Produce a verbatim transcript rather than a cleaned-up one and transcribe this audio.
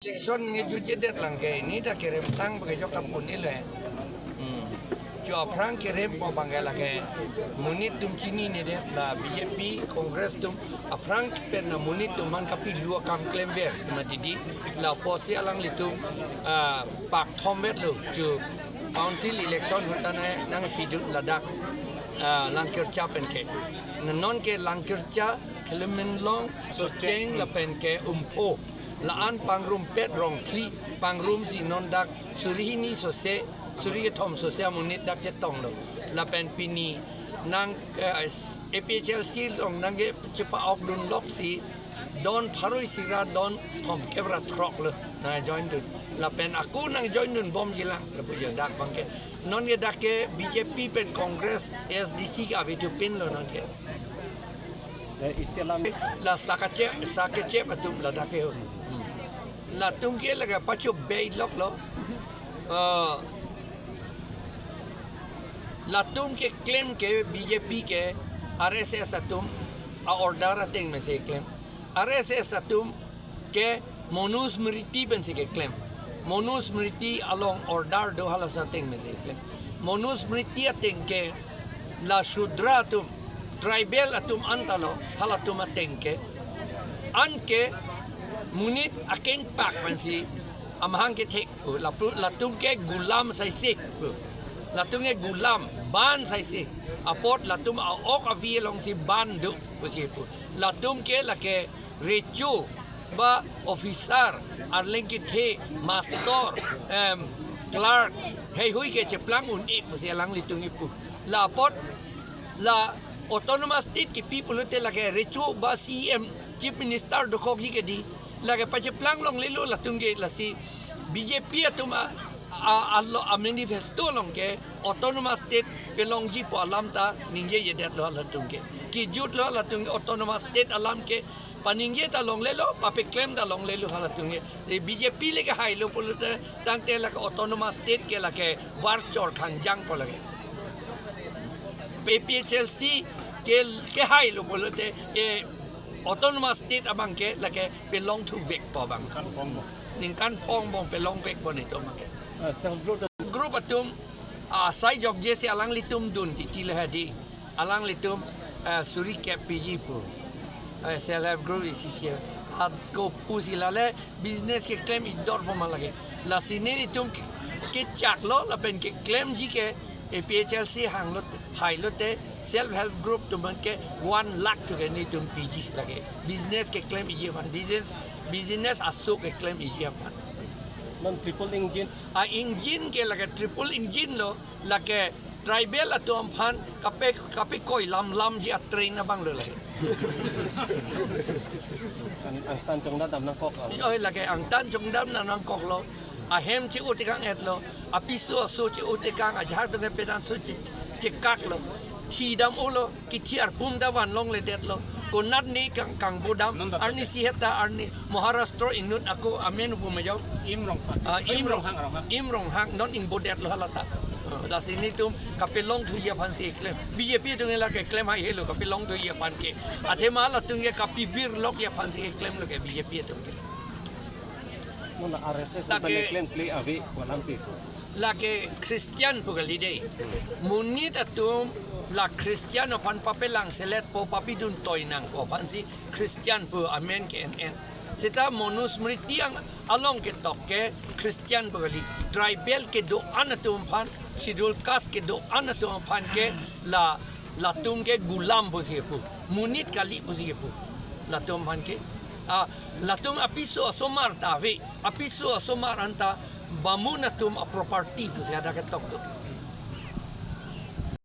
Election nge jujedet lang ke, ini ta kerem tang bagi jok ta pun ile. Hmm. Jo aphrang kerem po bang ke lake monit atum chininedet, la B J P, Congress atum aphrang pen na monit atum aphan kapilu akam klemver mati di, lapusi alanglitum, ah, pak thomvet lo, jo council election ahut ta nangpidun ladak, ah, Langkircha pen ke. Non ke Langkircha, Khiliminlong, Socheng, Socheng lapen ke Umpho. La-an pangrumpet rong phli, pangrumsi non dak suri hini sose, suri kethom sose amonit dak chetonglo. Lapen pini nang, eh, A P H L C along nangkechepa-okdun loksi don pharo isi ra don thomkep ra throk lo nangjoindun. Lapen ako nangjoindun bomji lang, lapu jo dak bang ke. Non ke dak ke B J P pen Congress, A S D C ke ave thupinlo non ke. Eh, isi alam. La sakachep, sakachep atum ladak ke ho. Latum ke lake pachobei loklo. Eh, latum keklem ke B J P ke R S S atum a-order ateng mesi keklem. R S S atum ke Manusmriti pensi keklem. Manusmriti along order do, halaso ateng mesi keklem. Manusmriti ateng ke la Shudra atum, tribal atum anta lo, halatum ateng ke. Anke monit akengpak pensi amahang kethek, lapu-, latum ke gulam saisi. Latum ke gulam, ban saisi. Apot latum a-ok avi alongsi ban do pusi pu. Latum ke lake recho ba officer, arleng kethe, master, em, clerk, heihui ke cheplang un-e pusi alanglitum kipu. La apot la autonomous state kipi pulote lake recho ba C E M, Chief Minister dokokji ke di. Lake pacheplang longlelo latum ke, lasi B J P atum a, a, a lo, a-manifesto along ke autonomous state pelongji pu alam ta ningjejedetlo latum ke. Kejutlo latum ke autonomous state alam ke, paningje ta longlelo, papeklem ta longlelo halatum ke. E B J P le kehailo pulote tangte lake autonomous state ke lake varchor khangjang po lake. A P H L C ke, kehailo pulote, e autonomous state abang ke lake pelongthuvek po abang. Ningkan phong bom. Ningkan phong bom pelongvek po netum abang ke. Eh, self group. Group atum, ah, sai jokje si alanglitum dun titi le hadi. Alanglitum, eh, suri kep piji pu. Eh, self help group isi si. Ako pusi lale business keklem idor po ma lake. Lasi nelitum ke, kechaklo lapen keklemji ke A P H L C hanglo, hailote self help group atum aphan ke one lakh to ke nelitum piji lake. Business keklem iji aphan, business, business aso keklem iji aphan. Non triple engine. A-engine ke lake triple engine lo, lake tribal atum aphan kape, kapekoi lamlamji a-train abang lo lake. Ang, angtan chongdam nangkok lo. Oi, lake angtan chongdam nangkoklo. Ahem che-o tekang-etlo. Apiso aso che-o tekang, ajahak atum ke penan so che, chekaklo. Thidam-olo, kithi arpum ta vanlongledetlo. Konat ne kang, kangbodam, arnisi heta, arni Maharashtra inut ako amen pu majau. Im Ronghang. Ah, Im Im Ro-, Ronghang, Ronghang. Im Ronghang, non ingbodetlo halata. Ah, lasi nelitum kapelongthuji aphansi keklem. B J P atum lake klem haihelo kapelongthuji aphan ke. Athema latum ke kapivirlokji aphansi keklemlo ke B J P atum ke. Mona R S S lake, atum klem kle ave pu alamsi. Lake Christian pu kali dei. Monit atum la Christian aphan papelangselet po, papidun toi nangpo aphansi Christian pu amen ke-en-en. Seta Manusmriti ang along ketok ke Christian pu kali. Tribal kedo-an atum aphan, schedule caste kedo-an atum aphan ke la, latum ke gulam pusi pu. Monit kali pusi pu. Latum aphan ke. Ah, latum apiso asomar ta ave, apiso asomar anta bamun atum a-property pusi hadak ketok do.